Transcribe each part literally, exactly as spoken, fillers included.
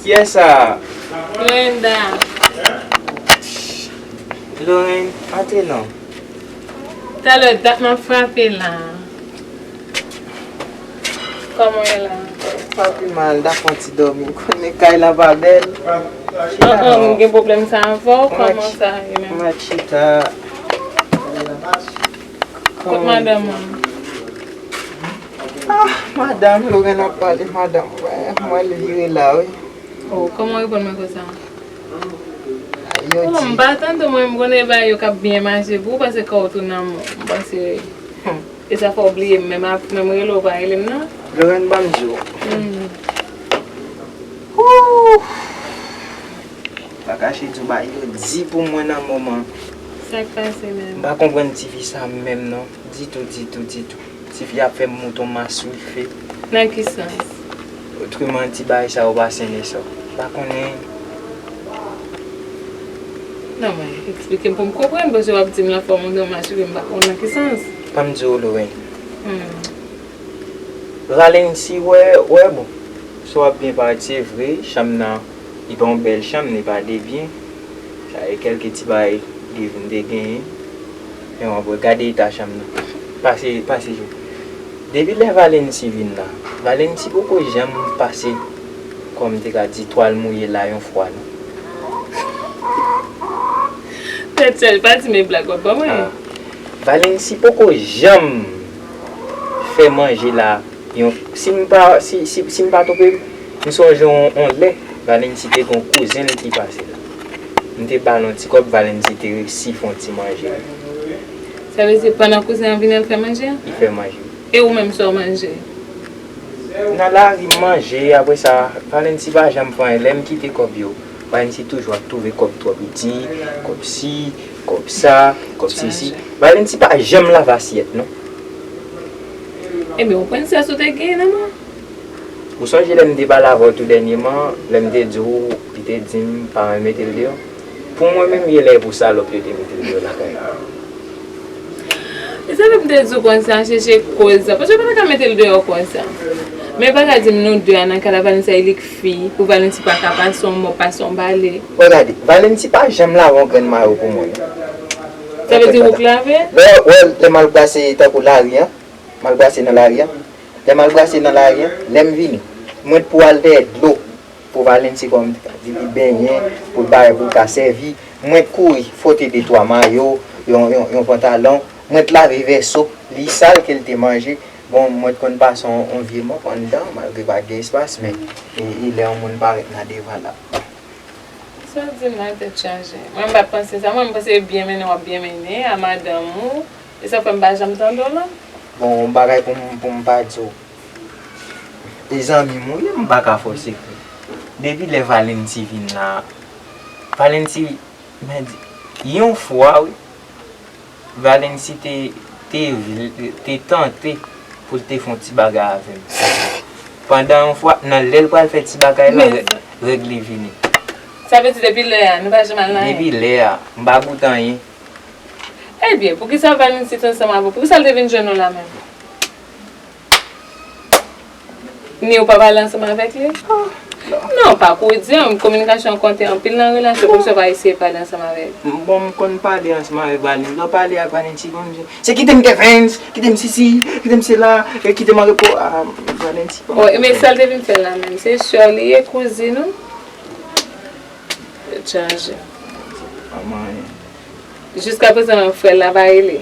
Kiyès sa? Lorenda. Lorraine, antre non. Talè dat m ap frape la. Kòman w ye la? Pa pi mal, m ta fè yon ti dòmi. Ou konnen kay la pa bèl. Chita non. M gen pwoblèm sa avè w, kòman sa ye menm? Mwen chita. Kot madanm ou? Ah, madanm, Lorraine ap pale madanm. Wè, mwen l vire la, wi. Oh, kòman w reponn mwen konsa? Yo di. M pa tande mwen, m konnen e bagay yo k ap byen mache pou ou, paske kò w tou nan men w. M panse e sa fè w bliye m, menm ap, menm rele w pa rele m non. Lorraine, ban m di w. Hmm. Ooh. Pa kache di w bagay yo di pou mwen nan moman. Sa k pase menm? M pa konprann tifi sa menm non. Ditou, ditou, ditou. Tifi ap fè m mouton maswife. Nan ki sans? Otreman, ti bagay sa yo pa sen nesò. M pa konnen. Non, men, eksplike m pou m konprann, paske w ap di m l ap fè w mouton maswife, m pa konn nan ki sans. Ban m di w, Lorraine. Hmm. Valency, wè, wè, bon. Sa w ap byen parèt, se vre, chanm nan, li pa yon bèl chanm, li pa de byen. Sa e kèlke ti bagay li vin te genyen. Men w ap wè, gade eta chanm nan. Pase, pase jwe. Depi lè Valency vin la, Valency poko janm pase kòm te ka di twal mouye la yon fwa non. Tèt chaje, pa di m e blag w ap ban mwen. Ah. Valency poko janm fè manje la. Yon, si m pa, si, si, si m pa twonpe m, m sonje yon, yon lè, Valency te gen yon kouzen l ki pase la. M te ba l yon ti kòb, Valency te resi fè yon ti manje. Sa vle di pandan kouzen an vini, l fè manje? Li fè manje. E ou menm, sa w manje? Nan lari, m manje, apre sa, Valency pa janm fè anyen. Lè m kite kòb yo, Valency toujou ap twouve kòb twò piti, kòb si, kòb sa, kòb sesi. Valency pa janm lave asyèt, non. Ebyen, ou pran sès ou te genyen nan men w. Ou sonje lè m te pale avè w tou dènyèman, lè m te di w, li te di m pa renmen mete l deyò? Pou mwen menm, gen lè e pou salòp yo te mete l deyò lakay la. E sa fè m te di w konsa, chèche koz la. Paske yo pa ta ka mete l deyò konsa. Men pa ka di m nou de a nan kay la, Vanessa e lik fi, pou Valency pa ka pase yon mòp, pase yon bale. Wè gade, Valency pa janm lave yon grenn mayo pou mwen, non. Sa vle di ou k lave? Lè, wè, lè m al brase tankou lari an, m al brase nan lari an. Lè m al brase nan lari an, lè m vini, mwen t pou al dèyè dlo pou Valency kòm di li benyen, pou l bay, pou l ka sèvi. Mwen t kouri fote de twa mayo, yon, yon, yon pantalon. Mwen t lave vèso, li sal ke l te manje. Bon, mwen t konn pase yon, yon vye mòp anndan, malgre pa t gen espas, men e, e lè yon moun parèt nan devan la. Sa w di m la tèt chaje. Mwen m pa t panse sa. Mwen m panse byen mennen w ap byen mennen a madanm ou. E sa fè m pa janm tande w non. Bon, yon bagay pou m, pou m pa di w. E zanmi m ou ye, m pa ka fè w sekrè. Depi lè Valency vin la, Valency, mwen di, yon fwa wi, Valency te, te, te tante pou l te fè yon ti bagay avè m. Pandan yon fwa, nan lè l pral fè ti bagay la, règ li vini. Sa vle di depi lè a, nou pa janm al nan anyen? Depi lè a, m pa goute anyen. Ebyen, poukisa Valency t ansanm avè w? Poukisa l te vin jwenn ou la menm? Ni ou pa pale ansanm avèk li? Non, pa pou w di an, kominikasyon konte anpil nan relasyon, poukisa w pa eseye pale ansanm avè l? Bon, m konn pale ansanm avèk Valency. Lè w pale ak Valency, bon, se kite m Kevens, kite m sisi, kite m sela, e kite m an repo. Ah, Valency, bon. Oh, men sa l te vin fè la menm? Se sè li ye, kouzin ou? Tèt chaje. Manman, jiskaprezan, frè l la pa rele?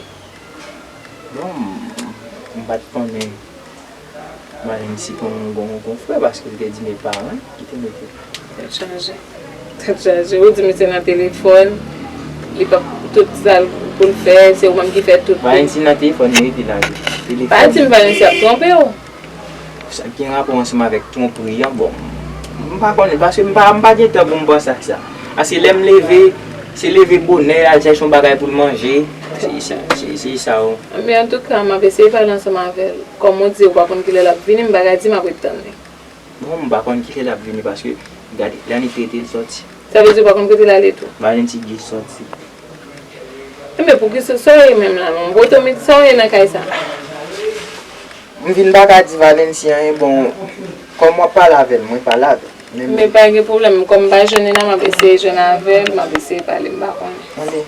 Bon, m, m pa t konnen Valency gon, gon, gon frè, paske l te di m e paran ki te mete l. Tèt chaje. Tèt chaje. Ou di misye nan telefòn, li p ap, tout sa l pou l fè, se ou menm ki fè tout. Valency nan telefòn, li rete la tou. Pa di m Valency ap twonpe w. Sa k gen rapò ansanm avèk twonpri an, bon, m pa konnen, paske m pa, m pa gen tan pou m panse ak sa. Paske lè m leve, se leve bonè, al chèche yon bagay pou l manje, se, se, se, se sa w. Men antouka, m ap eseye pale ansanm avè l. Kòm ou di, ou pa konn kilè l ap vini, m pa ka di m ap ret tann li. Bon, m pa konn kilè l ap vini, paske, gade, lè annik rete l sòti. Sa vle di ou pa konn kote l ale tou? Valency di l sòti. Enben, poukisa, sa w ye menm la menm? Wotomit, sa w ye nan kay sa? M vin pa ka di Valency anyen, bon, kòm w ap pale avè l, mwen pale avè l. Men pa gen pwoblèm, kòm m pa jwenn li la, m ap eseye jwenn avè l, m ap eseye pale, m pa konnen. Tande,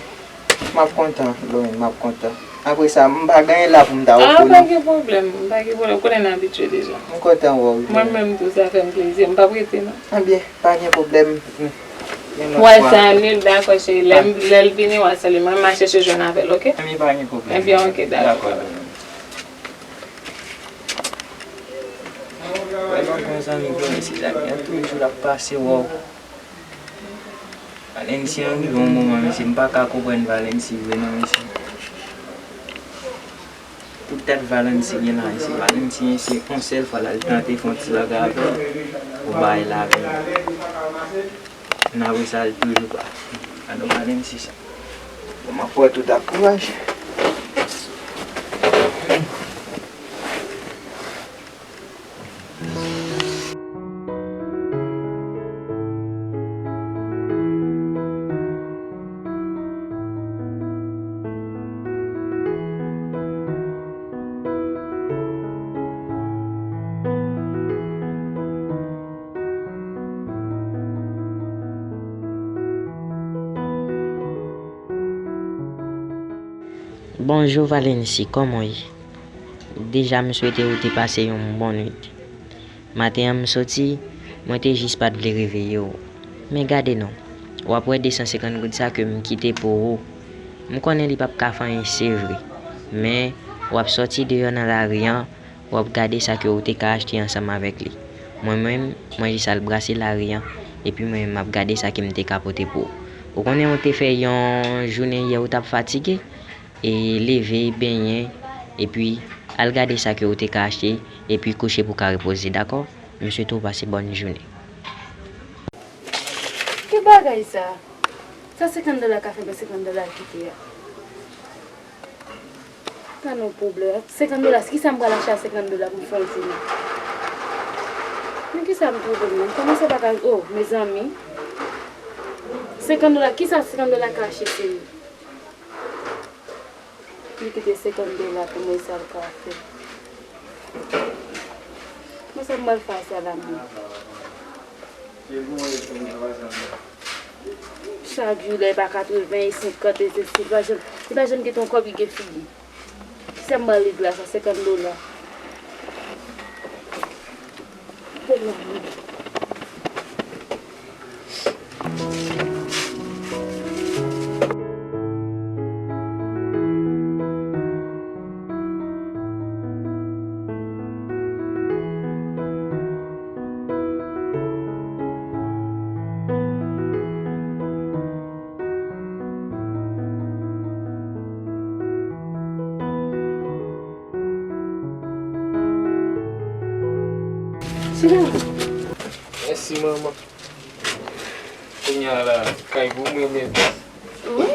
m ap kontan, Lorraine, m ap kontan. Apre sa, m pa gen anyen la pou m ta ofri w, non. Pa gen pwoblèm, pa gen pwoblèm, konnen n abitye deja. M kontan wè w. Mwen menm tou, sa fè m plezi, m p ap rete, non. Ebyen, pa gen pwoblèm. Yon lòt fwa. Wè, sa, li dakò, cheri. Lè, lè l vini, w a salye mwen, m a chèche jwenn avè l, oke? Ebyen, pa gen pwoblèm. Ebyen, oke, dakò. Dakò, Lorraine. Wè, lòt bon zanmi, Lorraine, se zanmi an toujou l ap pase wè w. Valency an rive yon moman, mesye, m pa ka konprann Valency vre non, mesye. Poutèt Valency gen la, mesye, Valency, mesye, yon sèl fwa l al tante fè yon ti bagay avè w, ou bay lavi. N apre sa, l toujou pa. Gade yon Valency sa. Bon, m ap wè tout ak kouraj. Bonjou Valency, kòman w ye? Deja m swete ou te pase yon bon nwit. Maten an m soti, mwen te jis pa t vle reveye w. Men gade non, w ap wè de san senkant goud sa ke m kite pou ou. M konnen li p ap ka fè anyen, se vre. Men, w ap sòti deyò nan lari an, w ap gade sa ke ou te ka achte ansanm avèk li. Mwen menm, mwen jis al brase lari an, epi mwen menm m ap gade sa ke m te ka pote pou ou. Ou konnen ou te fè yon jounen yè, ou t ap fatige, e leve, benyen, epi al gade sa ke ou te ka achte, epi kouche pou w ka repoze, dakò? M swete w pase bòn jounen. Ki bagay sa? Sa senkant dola ka fè nan senkant dola kite a? Pa nan pwoblèm. Senkant dola, kisa m pral achte a senkant dola pou m fè yon jounen? Men kisa m twouve m nan? M kòmanse pa ka, oh, mezanmi. Senkant dola, kisa senkant dola ka achte, cheri? Li kite senkant dola pou mwen, sa l ka fè. Mwen sa m pral fè sa la menm. Chak jou lè e pa katreven e senkant e sesi, li pa janm, li pa janm gen yon kòb ki gen figi. Kisa m pral regle a sa senkant dola? Sila. Mèsi, manman. Kounye a la, kay pou mwen nèt. Wi.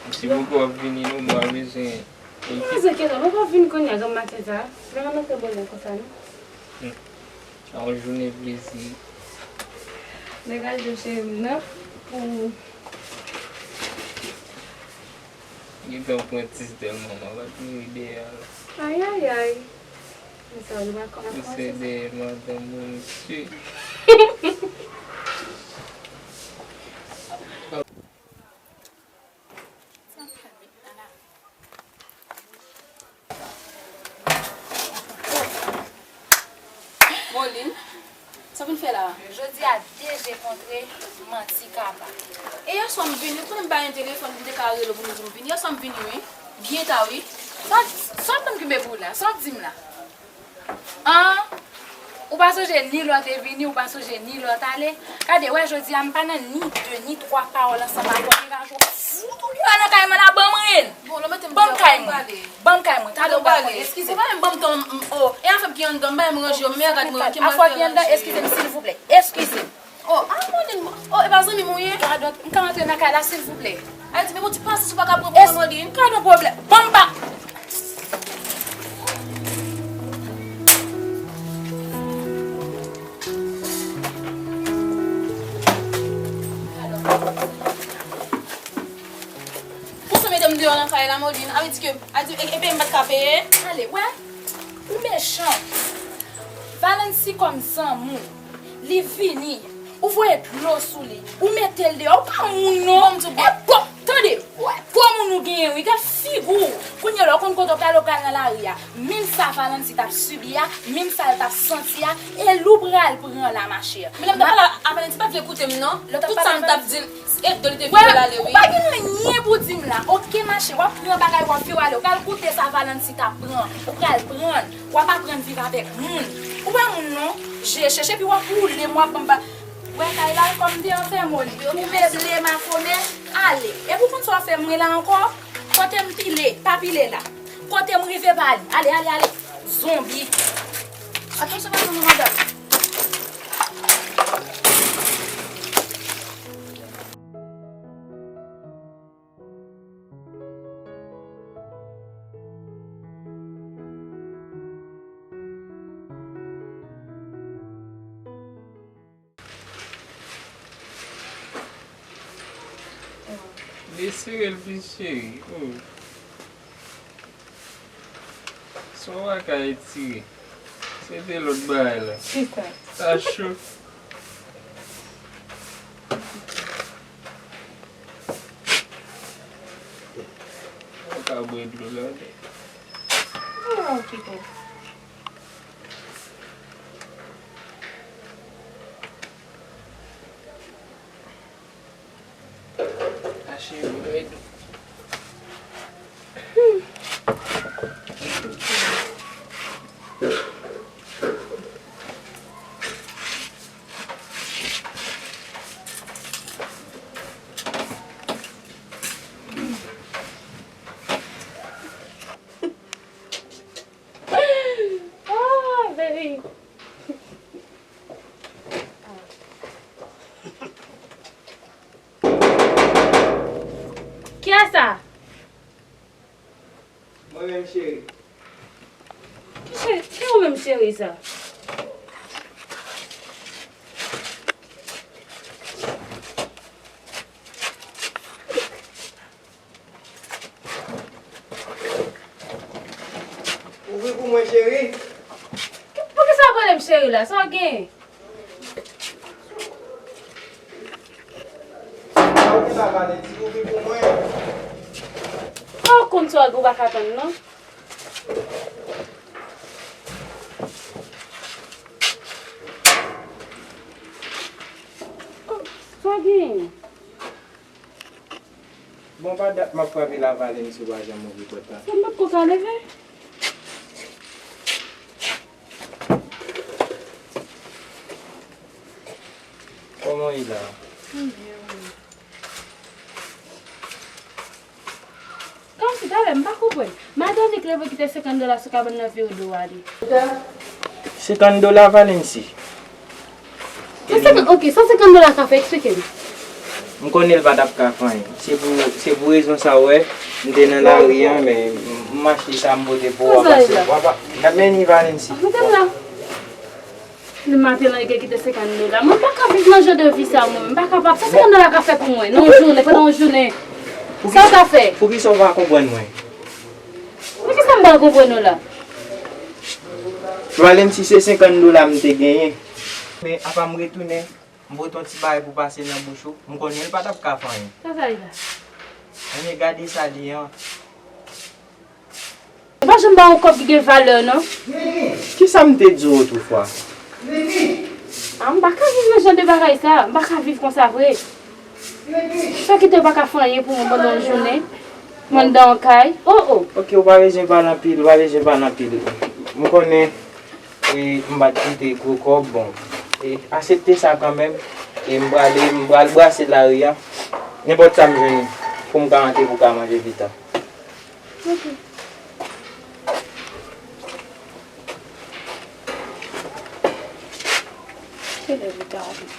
Mèsi bokou, w ap vini, non, mwen bezwen. Mwen bezwen kenbe, mwen pa vin kounye a, granm maten sa. Lè mwen antre bò nan konsa, non. Hmm. Sa yon jounen plezi. Degaje w, cheri m nan, pou Gentan pran ti sèl manman, pa t mouri dèyè a la. Ayayay. Men sa w li pa kòmanse. Ti sè dèyè madanm mwen, mesye. Molin, sa w vin fè la a? Jodi a, de je kontre manti kaba. E yèswa m vini, ou konnen m pa gen telefòn pou m te ka rele w pou m di w m vini. Yèswa m vini, wi. Byen ta, wi. Sa, sa w ap tann kenbe pou w la? Sa w ap di m la? An? Ou pa sonje ni lè w te vini, ou pa sonje ni lè w t ale. Gade, wè, jodi a, m pa nan ni de, ni twa pawòl ansanm avè w, degaje w. Fout ou deyò nan kay mwen la, ban m ren. Bon, lè w mete m deyò, ban m kay mwen. Ban m kay mwen. Talè w pral konnen, eskize m. Ou pa menm ban m tan, m, m, o. E afè m ki anndan, m pa menm ranje yo, men gad mwen, ki mal fè ranje. Afè w ki anndan, eskize m, silvouplè. Eskize m. O, a, Molin, o, e pa zanmi m ou ye? Gadon, m ka antre nan kay la, silvouplè? Ay, di, men bon, ti pasyans ou pa ka pran pou mwen, Molin? Gadon pwoblèm. Ban m ba. Konsa mete m deyò nan kay la, Molin. A vle di ke, a di, e, e peye m pa t ka peye? Ale, wè. Ou mechan. Valency kòm zanmi w. Li vini, ou voye dlo sou li, ou mete l deyò, ou pa moun non. Bon, m di w, e bon, tande, wè gwo moun ou genyen wi, gad figi w. Kounye a la, ou konn kote w prale, ou pral nan lari a. Menm sa Valency t ap sibi a, menm sa l t ap santi a, e l ou pral pran la, machè. Men lè m t ap pale a Valency, li pa t vle koute m non. Tout sa m t ap di l, e dlo li te vide l ale wi. Ou pa gen anyen pou di m la. Oke, machè, w ap pran bagay, w ap vire w ale. Ou pral koute sa Valency t ap pran. Ou pral pran l. W ap aprann viv avèk moun. Ou pa moun non. Je chèche epi w ap woule m, w ap ban m ba. Wè kay la, kòm m te anfèmen w li, ou meble makonè, ale. Epi w konn sa w ap fè mwen la ankò? Kote m pile, pa pile la. Kote m rive pa li. Ale, ale, ale. Zonbi. Atansyon, pa nan madanm. Li sere l plis cheri. Oh. Sa w pa ka etire. Se de lòt bagay la. Kisa? Sa cho. Ou ka bwè dlo la. Ah, okipe. Ache yo red. Ah, baby. Kiyès sa? Mwen menm, cheri. Ki cheri? Ki ou menm, cheri, sa? Ouvri pou mwen, cheri. Poukisa w ap rele m cheri la? Sa w genyen? Sa w gen la, Valency? Ouvri pou mwen. Sa w konn sa w gen, ou pa ka tann, non? Sa w genyen? Bon, pa dat m ap frape la, Valency, ou pa janm ouvri pòt la. Sa m p ap ko ka leve? Kòman w ye la? M byen, wi. Kòmsi talè, m pa konprann. Madanm li k leve kite senkant dola sou kabann nan vire do a li. Senkant dola, Valency? San senkant, ok, san senkant dola ka fè, eksplike m. M konnen l pa t ap ka fè anyen. Se pou, se pou rezon sa w wè, m te nan lari a, men m, m achte sa m pote pou w a pase. W a pa, gad men ni Valency. Mete m la. Li maten lan, li gen kite senkant dola. Mwen, m pa ka viv nan jan de vi sa, mwen. M pa kapab. Sa senkant dola ka fè pou mwen? Nan yon jounen, pandan yon jounen. Sa w ka fè? Poukisa w pa konprann mwen? Poukisa m pa konprann ou la? Valency, se senkant dola m te genyen. Men, apa m retounen, m pote yon ti bagay pou pase nan bouch ou. M konnen l pa t ap ka fè anyen. Sa sa ye la? Ebyen, gade sa li ye an. Ou pa janm ba yon kòb ki gen valè, non. Kisa m te di w otrefwa? Ah, m pa ka viv nan jan de bagay sa. M pa ka viv konsa vre. Sa kite w pa ka fè anyen pou mwen pandan yon jounen. Mwen anndan yon kay. Oh, oh. Ok, ou pa bezwen pale anpil, ou pa bezwen pale anpil. M konnen, e, m pa t kite gwo kòb, bon. E, aksepte sa kanmenm. E m prale, m pral brase lari a. Nenpòt sa m jwenn pou m ka rantre pou ka manje pita. Ok. Kilè li ta ale?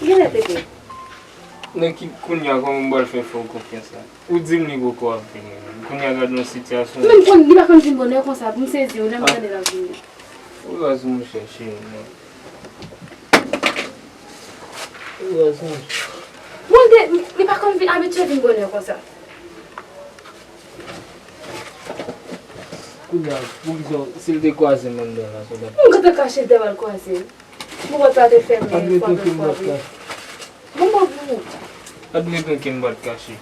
Kilè te gen? Nan ki kounye a, kòman m pral fè fè w konfyans la? Ou di m li poko ap vini menm. Kounye a gade yon sitiyasyon. Men m konn, li pa konn vin bonè konsa, pou m sezi w, lè m tande l ap vini. Ou raz monchè, cheri mwen. Ou raz monchè. Bon, li, li pa konn vin, abitye vin bonè konsa. Kounye a, poukisa, si l te kwaze m anndan la, sa w t ap... M gentan kache l te pral kwaze m. Bon, pòt la te fèmen, fwa pou fwa vre. Bon, bon, bon. Admeton ke m pa t kache.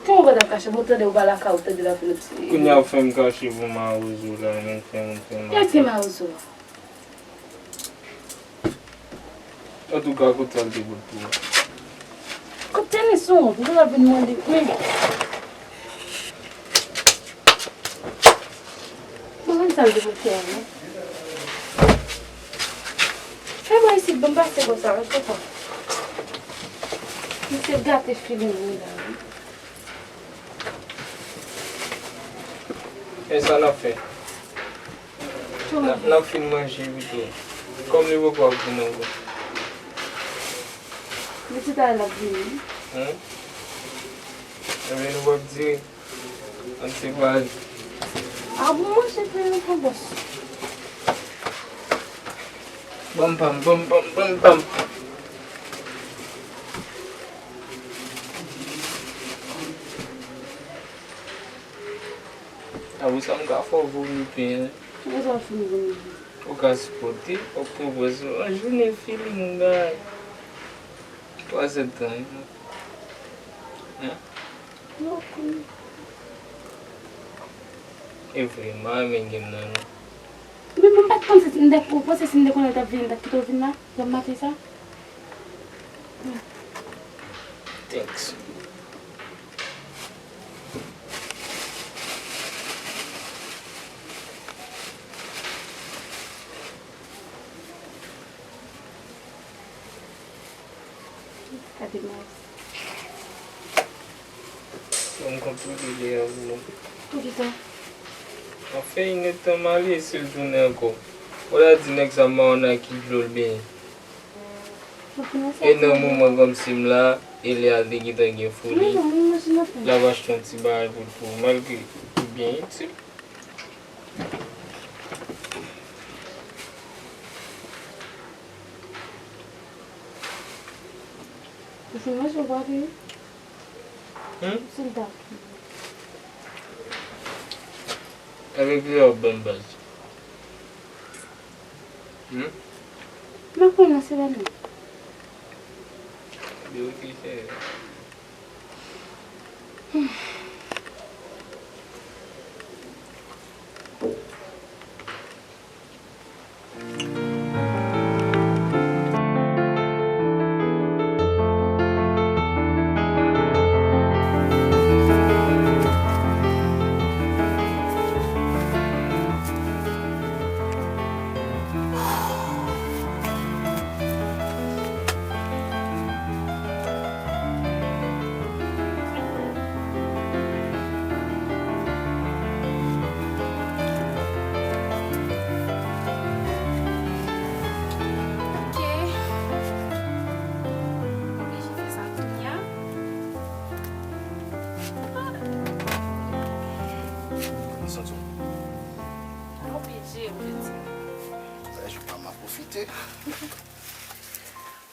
Kòman w pa t ap kache? Bon, tande, ou pa lakay ou, tande l ap vin ap siye. Kounye a ou fè m kache pou mawozo la, men fè m, fè m. Kiyès ki mawozo a? Antouka, kote sa l te bout pou ou? Kot tenis ou? Ou genlè vin mande, men. Bon, men sa l te bout fè a, non? Fè mwen isit, ban m pase konsa, wi, papa. Misye gate feeling mwen la, wi. E sa n ap fè? N ap, n ap fin manje pito. Kòm li poko ap vin ankò. Li ti talè l ap vini. Hen? Ebyen, nou p ap dire. Ann separe. A bon, manje fè yon bon bòs. Banm pam, banm pam, banm pam. Apre sa, m ka fè w vomi pen an. Kisa w fin vomi? Ou ka sipòte, w ap pran pwazon. An jounen feeling, m ka twa zèdtan, wi. Hen? Yo, konnen. E vre, m pa renmen game nan, non. Men bon, m pa t panse si m te, ou panse si m te konnen l t ap vini, m t ap kite w vin la, lè m mache sa? Thanks. Gade Max. Bon, m kontwole li a pou ou. Poukisa? Anfen, li gentan mal ye, si l tounen ankò. Ou ta di nèg sa mawon ak ki dlo l benyen. E nan moman kòmsi m la, e lè a l te gentan gen foli, l ap achte yon ti bagay pou l pou ou, malgre li byen itil. Ou fin manje ou pa vini? Hmm? Si l ta. Avèk li a w ban m baz. Hmm? M pa konn nan se pa nou. Yo, ok, cheri. Ok. Oblije fè sa kounye a. Ah. Li santi w? Oblije, oblije. Sa jou pa m ap pwofite.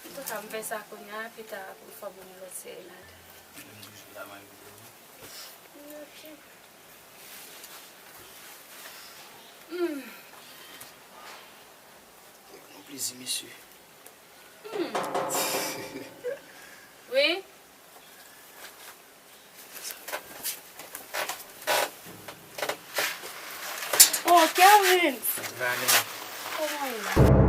Antouka, m fè sa kounye a, pita pou fò pou m lòt serenad. M toujou la, malgre. Ok. Hmm. Yon plezi, mesye. Hmm. Wi. Oh, Kervens! Vane. Kòman w ye?